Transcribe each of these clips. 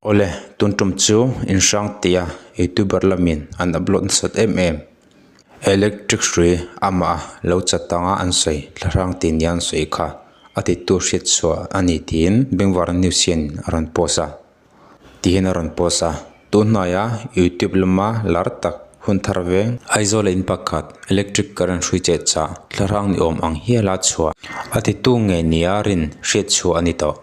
Awle, tun tum chu inhrang tia youtuber lamin an upload nasat em em. Electric hrui amah a lo chat anga an sawi thlahrang tih nia an sawi kha a titu hriat chhuah a ni tiin Bengvar news hian a rawn post a. Tihian a rawn post a, tun hnuaia youtube lama lar tak hun thar veng Aizawl a in pakhat electric current hrui cheh chah thlahrang ni awm ang hiala chhuah a titu ngei nia rin hriat chhuah a ni tawh.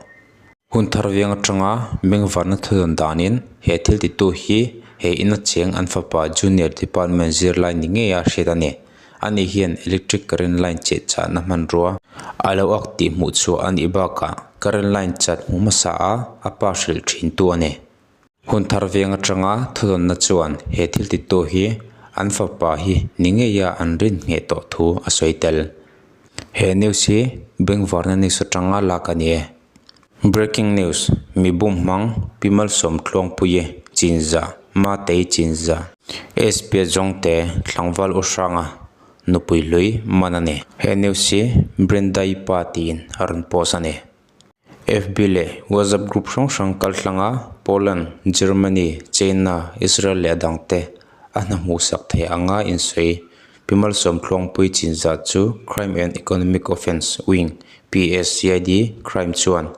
Hun thar veng atanga bengvarna thudawn danin he thil titu hi he ina cheng an fapa junior department zirlai ni ngeia hriat a ni. Ani hian electric current line cheh chahna hmanrua a lo ak tih hmuh chhuah a nih bakah current line chat hmu hmasa a a pa hrilh thin tu a ni. Hun thar veng atanga thudawnna chuan he thil titu hi an fapa hi ni ngeia an rin ngheh tawh thu a sawi tel. He news hi bengvarna news atanga lak a ni e. Breaking news, Mi bum hmang Pi Malsawm Tluangpuii Chinza, Matei Chinza, SP Zawngte Tlangval U Hranga nupui hlui man a ni. He news hi Brenda-i pa tiin a rawn post a ni. FB leh WhatsApp group hrang hrang kaltlanga Poland, Germany, China, Israel leh a dangte a hna hmuhsak thei anga insawi Pi Malsawm Tluangpui Chinzah chu Crime and Economic Offence Wing, PSCID, Crime chuan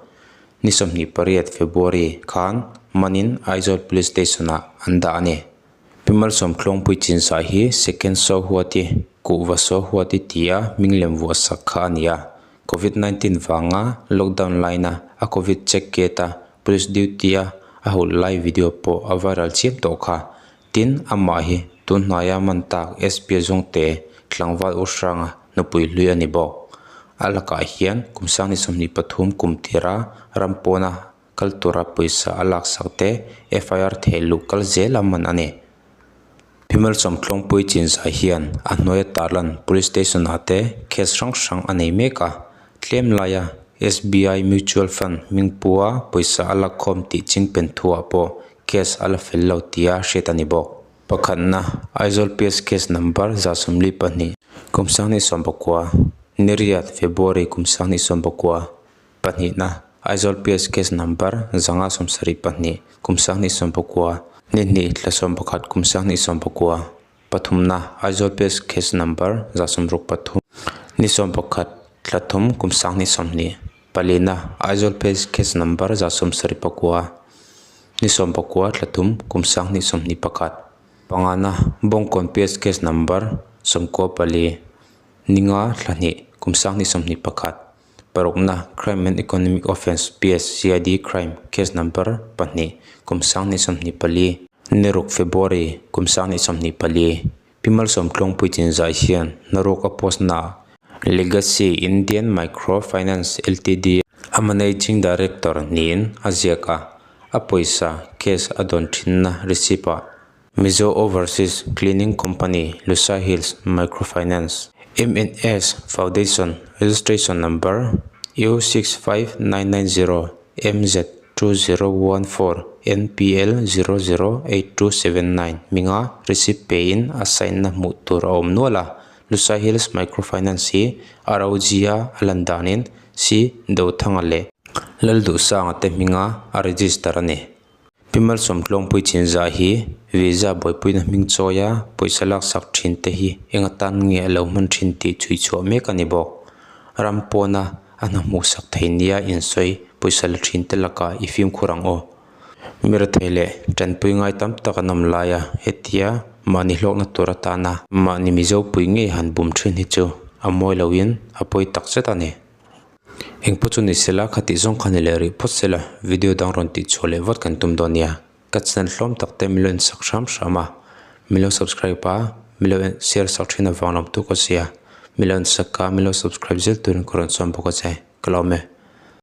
ni 28 February khan manin Aizawl Police Station-ah an dah a ni. Pi Malsawm Tluangpui Chinzah hi Second Sohuati, Kuhva Sohuati tia hming lem vuah sak kha a ni a. Covid 19 vanga lockdown laina a Covid check gate-a police duty-a a hawlh lai video pawh a viral chiam tawh kha. Tin, amah hi tun hnaia man tak SP Zawngte tlangval U Hranga nupui hlui a ni bawk. A lakah hian kum sang ni 23 kum tira ram pawna kal tura pawisa a laksak te FIR theh luh kal zel a man a ni. Phimalsawm Tlawngpui Chinzah hian a hnuaia tarlan Police Station ah te case hrang hrang a nei mek a, tlem laia SBI Mutual Fund hmingpua pawisa a lakkhawm tih chingpen thuah pawh Case a la fel lo tia hriat a ni bawk. Pakhatna, Aizawl PS Case Number 142, kum 2019, Niriat, February kum 2019, Pahnihna, Aizawl PS Case Number 572, kum 2019, Nihnih, thla 11, kum 2019, Pathumna, Aizawl PS Case Number 163, ni 11, thla 3, kum 2020. Palina, Aizawl PS Case Number 179, ni 19 thla 3 kum 2021. Pangana, Bawngkawn PS Case Number 94, ni nga thla 2 kum 2021. Parukna, Crime and Economic Offence PS CID Crime Case Number 2 kum 2024, ni ruk February kum 2024. Pi Malsawm Tlawngpui Chinzah hian hnaruak a post naah Legacy Indian Micro Finance Ltd a Managing Director niin a ziak a, a pawisa cash a dawn thinna receipt ah Mizo Overseas Cleaning Company Lushai Hills Micro Finance MNS Foundation Registration Number U65990 MZ 2014 NPL 008279 hminga receipt pein a sign na hmuh tur a awm nual a, Lushai Hills Microfinance hi ROG a a lan danin C Dothanga leh Lalduhsanga te hminga a register a ni. Pi Malsawmtlawngpui Chinzah hi visa buaipuina hming chawia pawisa laksak thin te hi eng atan nge a lo hman thin tih chhui chhuah mek a ni bawk. Ram pawna a hna hmuhsak thei nia insawi pawisa la thin te lakah i fimkhur ang aw. Mi rethei leh tanpui ngai tam tak an awm lai a, hetia mahni hlawkna tur atana mahni Mizopui ngei han bum thin hi chu a mawi loin a pawi tak zet a ni. Engpawh chu ni sela khatih zawng kha ni leh rih phawt sela video dang rawn tih chhuah leh vat kan tum dawn nia. Ka channel hlawm tak te milo en sak hram hram a, milo subscribe a, milo share sak thin avang lawm tuk a sia, milo en sak a, milo subscribe zel turin ka rawn sawm bawk a che, ka lawm e.